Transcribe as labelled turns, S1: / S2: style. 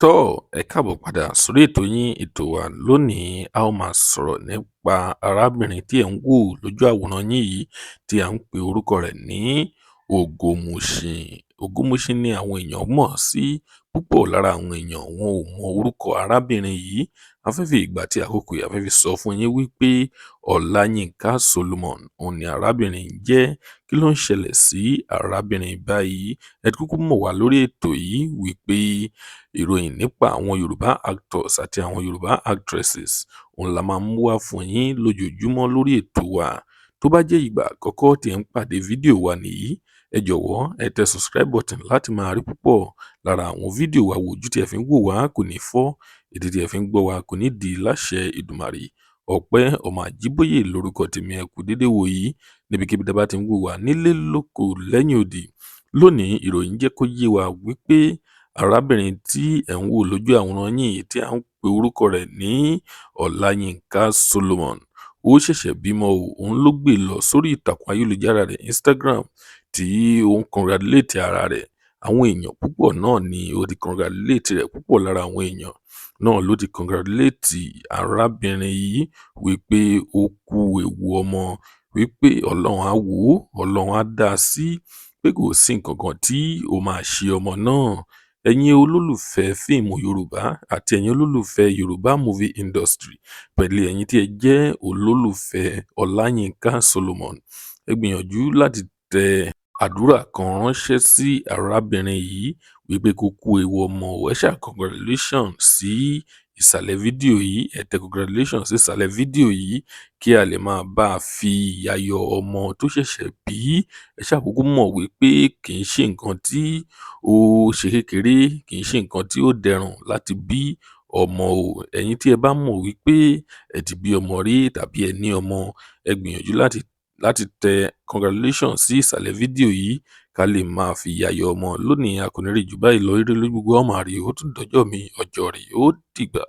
S1: Tọ́ ẹ káàbọ̀ padà sórí ètò yín, ètò wa. Lónìí, a ó máa sọ̀rọ̀ nípa arábìnrin tí ẹ̀ ń wò lójú àwòrán yín yìí, tí à ń pe orúkọ rẹ̀ ní Ògòmùṣìn. Ògòmùṣìn ni àwọn èèyàn mọ̀ sí. Púpọ̀ lára àwọn èèyàn, wọn ò mọ orúkọ arábìnrin yìí. A fẹ́ fi ìgbà tí àkókò yìí, a fẹ́ fi sọ fún yín wípé Ọláyínká Solomon òun ni arábìnrin yìí jẹ́. Kí ló ń ṣẹlẹ̀ sí arábìnrin báyìí? Ẹ kúkú mọ̀ wá lórí ètò yìí wípé ìròyìn nípa àwọn Yorùbá actors àti àwọn Yorùbá actresses òun la máa ń mú wá fún yín lójoojúmọ́ lórí ètò wa. Tó bá jẹ́ ìgbà àkọ́kọ́ tí ẹ̀ ń pàdé fídíò wa nìyí, ẹ jọ̀wọ́, ẹ tẹ subscribe button láti máa rí púpọ̀ lára àwọn fídíò wa wò. Ojú tí ẹ fi ń wò wá kò ní fọ́, etí tí ẹ fi ń gbọ́ wa kò ní di láṣẹ Èdùmàrè. Ọpẹ́ Ọmọ Àjíbóyè lórúkọ tèmi. Ẹ kú dédé wò yìí níbikíbi tí a bá ti ń wò wá nílé, lóko, lẹ́yìn odi. Lónìí, ìròyìn jẹ́ kó yé wa wípé arábìnrin tí ẹ̀ ń wò lójú àwòrán yín yìí, tí à ń pe orúkọ rẹ̀ ní Ọláyínká Solomon, ó ṣẹ̀ṣẹ̀ bímọ o. Òun ló gbé lọ sórí ìtàkùn ayélujára rẹ̀, Instagram, tí ó ń congratulate ara rẹ̀. Àwọn èèyàn púpọ̀ náà ni ó ti congratulate rẹ̀. Púpọ̀ lára àwọn èèyàn náà ló ti congratulate arábìnrin yìí wípé ó kú ewu ọmọ, wípé Ọlọ́run á wò ó, Ọlọ́run á dá a sí, pé kò sí nǹkan kan tí ó máa ṣe ọmọ náà. Ẹ̀yin olólùfẹ́ fíìmù Yorùbá àti ẹ̀yin olólùfẹ́ Yorùbá movie industry, pẹ̀lú ẹ̀yin tí ẹ jẹ́ olólùfẹ́ Ọláyínká Solomon, ẹ gbìyànjú láti tẹ àdúrà kan ránṣẹ́ sí arábìnrin yìí wípé kó kú ewu ọmọ. Ẹ ṣáà congratulation sí ìsàlẹ̀ fídíò yìí. Ẹ tẹ congratulation sí ìsàlẹ̀ fídíò yìí kí a lè máa bá a fi yayọ̀ ọmọ tó ṣẹ̀ṣẹ̀ bí. Ẹ ṣáà kúkú mọ̀ wípé kì í ṣe nǹkan tí ó ṣe kékeré, kì í ṣe nǹkan tí ó dẹrùn láti bí ọmọ o. Ẹ̀yin tí ẹ bá mọ̀ wípé ẹ ti bí ọmọ rí tàbí ẹ ní ọmọ, ẹ gbìyànjú láti tẹ congratulation sí ìsàlẹ̀ fídíò yìí ká lè máa fi yayọ̀ ọmọ. Lónìí, a kò ní rí jù báyìí lọ. Ire lójú gbogbo wa máa rí. Ó tún dọjọ́ mi, ọjọ́ rí, ó dìgbà.